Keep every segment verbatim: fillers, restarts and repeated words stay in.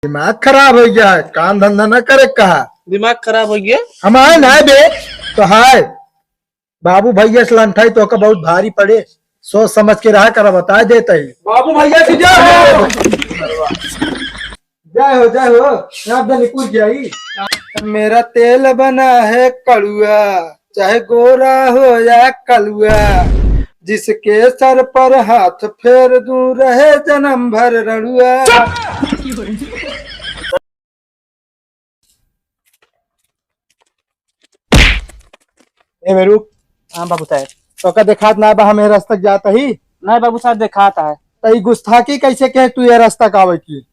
दिमाग खराब होइ गया है, काम धंधा न करे कहा। दिमाग खराब होइ गया? हमार ना बे, तो है। बाबू भैया से लंठाई तो का बहुत भारी पड़े, सोच समझ के रहा करा, बता देता ही। बाबू भैया की जय हो। जय हो, जय हो। यहाँ पे निकुल जाई। मेरा तेल बना है कड़ुआ, चाहे गोरा हो या कलुआ, जिसके सर पर हाथ फेर दूं, रहे जन्म भर रड़ुआ। ए बे रुक। हाँ बाबू साहब। तोका देखात ना बा हम ए रास्ता जात ही? नहीं बाबू साहब, देखात है। त ई गुस्ताखी कैसे कहे तू ए रास्ता का आवे की?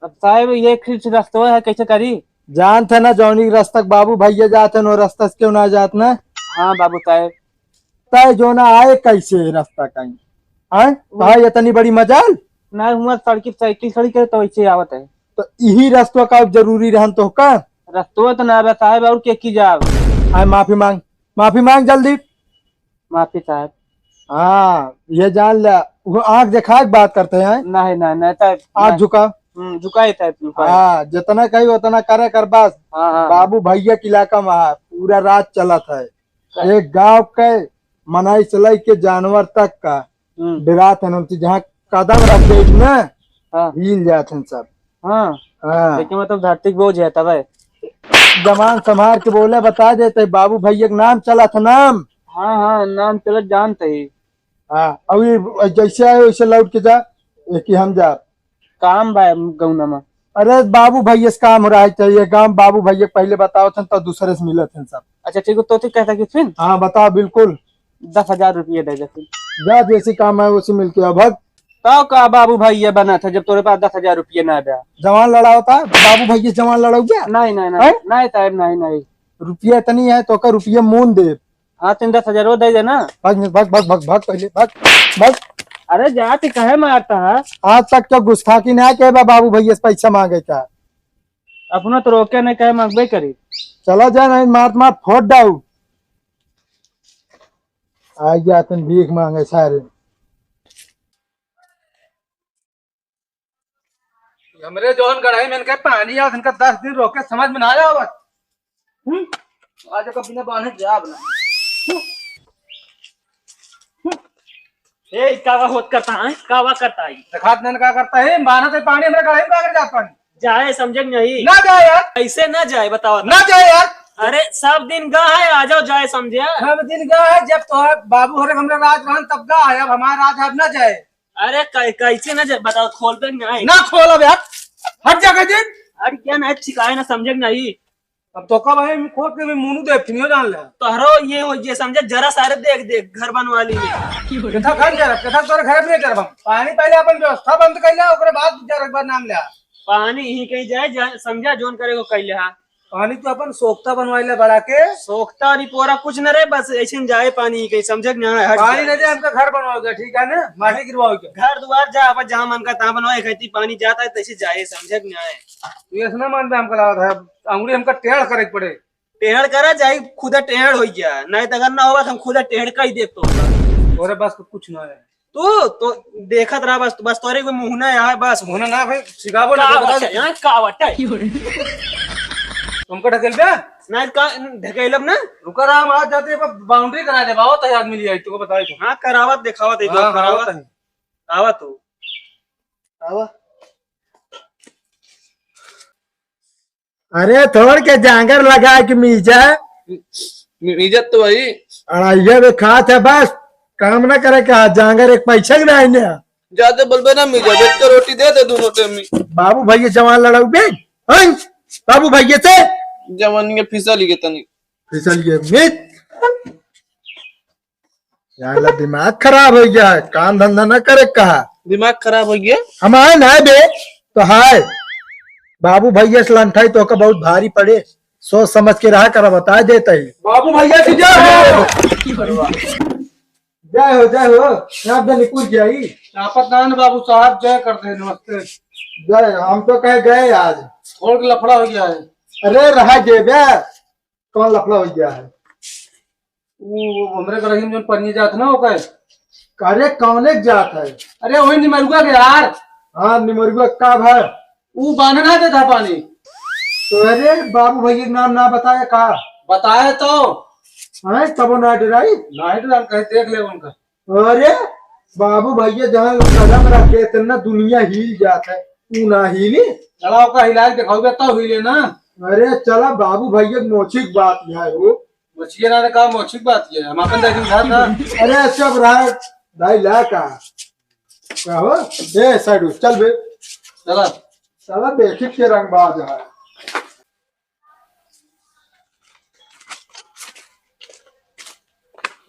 अब साहब, ये कुछ रस्तो है, कैसे करी? जानत है ना, जौनी रास्ता बाबू भैया जात है, ओ रास्ता से क्यों ना जात ना? हाँ बाबू साहब। तय जो ना आए कैसे रास्ता कहीं? हैं? वो भाई, इतनी बड़ी मजाल? ना, हुआ सड़की साइकिल खड़ी करे तो वैसे आवत है। तो यही रास्ता का जरूरी रहन तो का? रस्तो तो ना बा साहब, और के की जाब? आए माफी मांग, माफी मांग जल्दी। माफी साहब। हाँ, ये जान ला, वो आँख देखा के बात करते हैं। नहीं, नहीं, नहीं साहब, आँख नहीं। झुका। हम्म, झुकाए साहब, झुकाए। हाँ, जितना कही उतना करे कर बस। हाँ, हाँ, हाँ। बाबू भैया के इलाका में है, पूरा राज चलत है। का- एक गांव के मनाई से लेके जानवर तक का हम्म। डरात है, उनसे जहाँ कदम रख दे ना, हाँ। हिल जात हैं सब। हाँ। हाँ। लेकिन मतलब धरती के बोझ है तब है। जबान संभार के बोले, बता देते, बाबू भैया के नाम चलत है, नाम। हाँ, हाँ, नाम चलत जानते ही। हाँ, अभी जैसे आए वैसे लौट के जा, एक ही हम जा। काम बा गौना में। अरे बाबू भैया से काम हो रहा है, चाहिए काम। बाबू भैया पहले बताओ थे तो दूसरे से मिलत हैं सब। अच्छा ठीक है, तो ठीक कहता कि फिर? हाँ बताओ, बिल्कुल। दस हजार रुपये दे दे फिर। जा, जैसे काम है उसी मिलके आओ, भाग। तो का बाबू भैया बना था जब तोरे पास दस हजार रुपये ना दे? जवान लड़ाओ था, बाबू भैया जवान लड़ाओ क्या? नहीं, नहीं, नहीं, हैं? नहीं साहब, नहीं, नहीं। रुपया इतनी है तो का रुपया मोन दे। हाँ, तीन दस हजार वो दे देना। भाग, भाग, भाग, भाग, भाग, पहले भाग, भाग। अरे, जाति काहे मारता है? आज तक तो गुस्ताखी ना के बा बाबू भैया से पैसा मांगे का। अपना तो रोके नहीं, कहे मांगबे करी। चला जा, नहीं मार मार फोड़ डाऊ। आ गया तुम भीख मांगे सारे। हमरे जौन गढ़ई में इनके पानी आवत, इनका दस दिन रोके समझ में ना आवत। हम्म? आज का बिना बांधे जाब ना। ए, ई कावा होत करता है? कावा करता है? देखात नहीं का करता है? बांधत है पानी, हमरे गढ़ई में का कर जात पानी? जाए समझे कि नहीं? ना जाए यार। कैसे ना जाए बताओ तो? ना जाए यार। अरे सब दिन गा है, आ जाओ जाए समझे। सब दिन गा है, जब तो बाबू हरे हमरे राज रहन तब गा है, अब हमारा राज है, अब ना जाए। अरे कै-, कैसे ना जा-, बताओ, खोलबे कि नहीं? ना खोलब यार, हट जा कह दिन। अरे क्या नहीं, सिखाए ना समझे कि नहीं? अब तो का भाई, हम खोल के भी मुंह देख फिनियो जान ले। तोहरो ये हो, ये समझे, जरा सारे देख देख घर बनवा ली। कितना घर जरा, कितना तोरे घर में जरा, पानी पहले अपन व्यवस्था बंद कर ले, ओकरे बाद जरा एक बार नाम ले। पानी ही कहीं जाए, जा-, समझा, जोन करे को कह ले हा। पानी तो अपन सोख्ता बनवाइला बड़ा के। सोख्ता और ई पोरा कुछ न रहे, बस ऐसे न जाए पानी कहीं, समझे कि ना? हट पानी जाए। न जाए, हमका घर बनवाओगे, ठीक है ना? माटी गिरवाओगे। घर दुआर जा, अपन जहाँ मन का तहाँ बनवाए, खेती पानी जाता है, तैसे जाए, समझे कि ना? तू ऐसे ना मानबे, हमका लागत है, अंगुरी हमका टेढ़ करे के पड़े। टेढ़ करा जाए, खुदा टेढ़ हो गया, नहीं तो अगर ना होगा तो हम खुदा टेढ़ का ही देख तो। तोरे बस का कुछ ना है। तू तो देखत रहा बस, बस तोरे को मुंह ना आए बस। मुंह ना भाई, सिखाबो ना का बता बच्चा, दे। यहाँ का बच्चा? तुमको ढकेल बे? ना का ढकेलब ना? रुका रहा, हम आज जाते हैं, बाउंड्री करा दे, बहुत है आदमी लिया, तुमको बताए तो। हाँ, करावत दिखावत है, हाँ, करावत। करावत है। आवा तू। आवा। अरे, थोड़ के जांगर लगा के मीजा। मी-, मीजत तो वही। अड़ाइया में खात है बस, काम ना करे का, जांगर एक पैसा के ना आइने। जाते बोलबे ना मीजा, बेच के रोटी दे दे दोनों टाइम में। बाबू भैया जवान लड़ाऊ बे, हैं? बाबू भैया से। जवान के फिसल ही के तनी। फिसल ये मीत। यार, ला दिमाग खराब हो गया है, काम धंधा ना करे कहा। दिमाग खराब हो गया? हमारे ना बे, तो हाय। बाबू भैया से लंठाई तो का बहुत भारी पड़े, सोच समझ के रहा करा, बता देता ही। बाबू भैया की जय हो। जय हो, जय हो। यहाँ पे निकुल गया ही। आपत नारायण बाबू साहब, जय कर दे, नमस्ते। जय, हम तो कहे गए आज। छोड़ के लफड़ा हो गया है। अरे रहा जे बे, कौन लफड़ा हो गया है? वो, वो हमरे घर ही में जोन पनिया जात ना, ओकर। अरे, कौने के जात है? अरे, वही निमरुआ के यार। हाँ, निमरुआ का भा? ऊ बान्हे ना देता पानी। तो अरे, बाबू भैया के नाम ना बताए का? बताए तो। हैं, तबो ना डराई? ना डराई, कहीं देख ले उनका। अरे, बाबू भैया जहाँ कदम रखे, इतना दुनिया हिल जात है, तू ना हिली? चला, ओका हिला के देखाओगे तो हिले ना। अरे चला, बाबू भैया के मोछी के बात है वो। मोछिए ना का मोछी के बात है, हम अपन दादी उठा था। अरे चुप रहा, भाई ला का? का हो? ए साइड चल बे। चला। चला, देखी के रंगबाज है।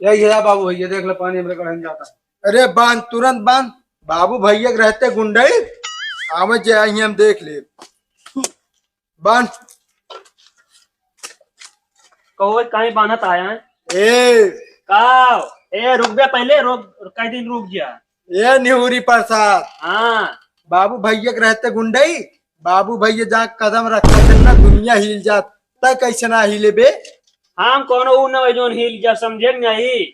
यही है बाबू भैया, देख ले पानी हमरे कढ़ाई में जाता है। अरे बांध, तुरंत बांध। बाबू भैया के रहते गुंडई, आवे जे आई हम देख ले। बांध। कहो, काहे बांधत आया है? ए। का? ए, रुक बे पहले, रुक, कई दिन रुक गया। ए निहुरी प्रसाद। हाँ। बाबू भैया के रहते गुंडई, बाबू भैया जा कदम रखा थे ना, दुनिया हिल जात, तय कैसे ना हिले बे? हम कोनो ऊ ना जोन हिल जा, समझे नहीं?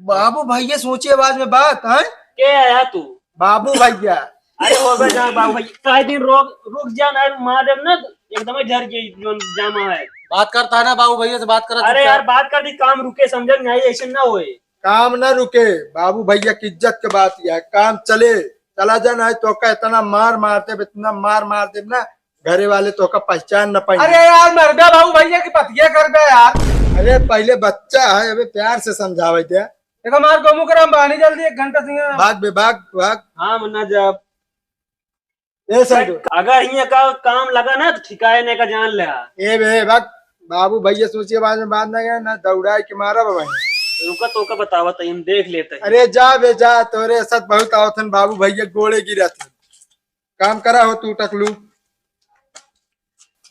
बाबू भैया सोचे आवाज में बात, हैं? के आया तू? बाबू भैया। अरे हो गए जा बाबू भैया, काहे दिन रोक, रुक जा ना, मार देब ना, एकदम ही झर गई जोन जामा है। बात करता है ना बाबू भैया से, बात करा अरे चुपचाप। यार, बात कर दी, काम रुके, समझे नहीं, ऐसे ना होए। काम ना रुके, बाबू भैया की इज्जत के बात यह है, काम चले, चला जा, नहीं तो का इतना मार मार देब, इतना मार मार देब ना, घरे वाले तो का पहचान न पाई। अरे यार, मर गया बाबू भैया की पतिया कर गया यार। अरे पहले बच्चा है, अबे प्यार से समझावे दे। देखो मार गोमू कर हम बानी जल्दी एक घंटा से। भाग बे, भाग, भाग। हाँ, मुन्ना जब ए साइड। अगर हियाँ का काम लगा ना तो ठिकाए ने का जान ले। ए बे, भाग। बाबू भैया सोचिए बाद में, बात ना गया ना, दौड़ाए के मारा बाबा। रुका तो का बतावा तो हम देख लेते हैं। अरे जा बे जा, तोरे साथ बहुत आवत हन बाबू भैया गोड़े गिरत हन। काम करा हो तू टकलू।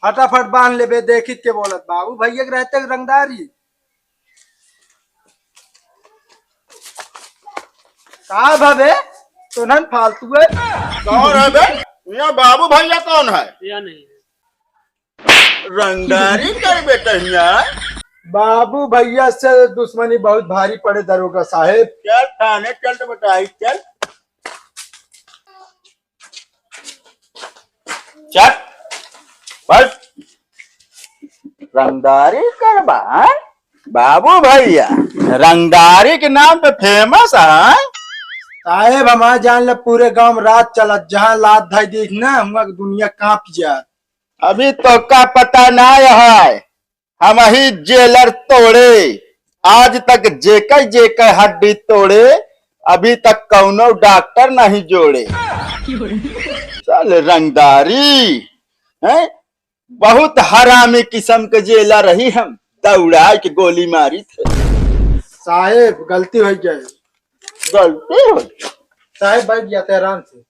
फटाफट बांध लेबे, देखित के बोलत बाबू भैया के रहते रंगदारी। का भवे? तो नन फालतू है। कौन है बे? यहाँ बाबू भैया कौन है? या नहीं है। रंगदारी कर बेटा यहाँ। बाबू भैया से दुश्मनी बहुत भारी पड़े दरोगा साहेब। चल थाने चल तो बताई चल। चल, बस। रंगदारी करबा, हैं? बाबू भैया, रंगदारी के नाम पे फेमस है। साहेब, हमार जान ले पूरे गांव में राज चलत, जहां लात धाई देख ना, हुआ के दुनिया कांप जात। अभी तो का पता ना है, हम ही जेलर तोड़े, आज तक जेकर जेकर हड्डी तोड़े, अभी तक कौनो डॉक्टर नहीं जोड़े। चल रंगदारी, हैं? बहुत हरामी किस्म के जेलर रही हम, दौड़ाए के गोली मारी थे। साहेब, गलती हो गई। गलती हो गई। साहेब, बैठ जाते आराम से।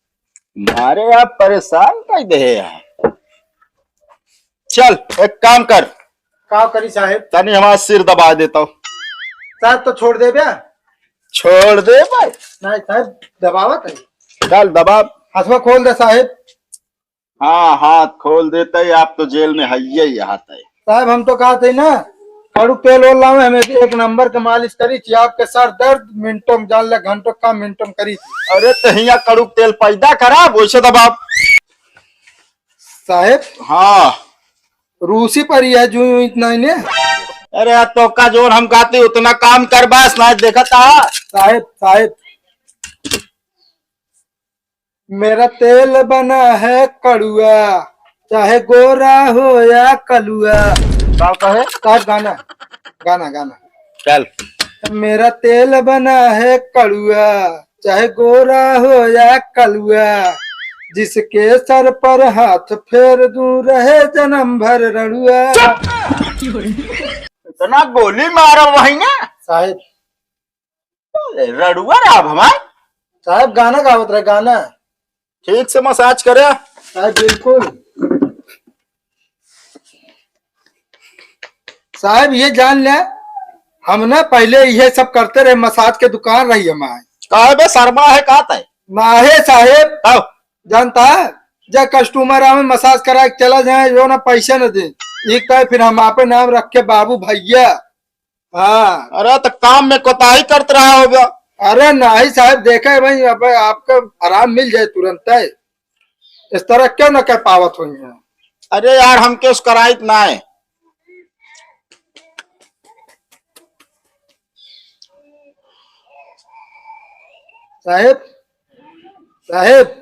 मारे आप परेशान कर दे यार। चल, एक काम कर। का करी साहेब? तनी हमारा सिर दबा देता हूँ। साहेब, तो छोड़ दे बे। छोड़ दे भाई। नहीं साहेब, दबावत है। चल, दबा। हथवा खोल दे साहेब। हाँ, हाथ खोल देते ही, आप तो जेल में हइये ही हाथ है। साहेब, हम तो कहत ही ना, कड़ू तेल ओल लावे, हमें एक नंबर के मालिश करी थी, आपके सर दर्द मिनटों में जान ले, घंटों का मिनटों में करी थी। अरे, तो हियाँ कड़ू तेल पैदा करा, वैसे दबाव। साहेब। हाँ। रूसी पर यह जू इतना ही ने। अरे, तो का जोर हम कहते उतना काम कर बस, ना देखा था। साहेब, साहेब। मेरा तेल बना है कड़ुआ, चाहे गोरा हो या कलुआ। का कहे? का गाना? गाना, गाना। चल। मेरा तेल बना है कड़ुआ, चाहे गोरा हो या कलुआ, जिसके सर पर हाथ फेर दूं रहे जन्म भर रड़ुआ। इतना गोली मारा वही ना। साहेब, रड़ुआ रहा हमार। साहेब गाना गावत रहे, गाना। ठीक से मसाज करे। साहेब बिल्कुल। साहेब ये जान ले, हम ना पहले ये सब करते रहे, मसाज के दुकान रही हमारे। काहे बे शर्मा है का तय? ना है साहेब। आओ। जानता है, जब कस्टमर आवे मसाज करा के चला जाए, जो ना पैसा न दे, एक तो फिर हम आपे नाम रख के बाबू भैया। हाँ। अरे तो काम में कोताही करत रहा होगा। अरे नहीं साहेब, देखे भाई, अब आपका आराम मिल जाए तुरंत है। इस तरह क्यों न कर पावत होइहैं? अरे यार, हमके उस कराइत ना है। साहेब, साहेब।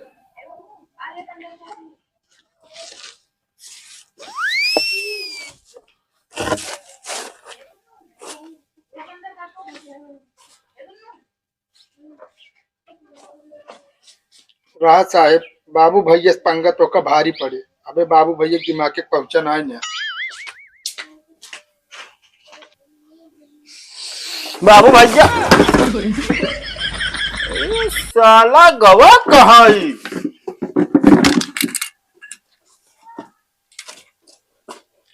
रहा साहेब, बाबू भैया से पंगा तोका भारी पड़े। अबे बाबू भैया के दिमाग के पहुंचा ना है ना। बाबू भैया। ए, साला गवा कहाँ है?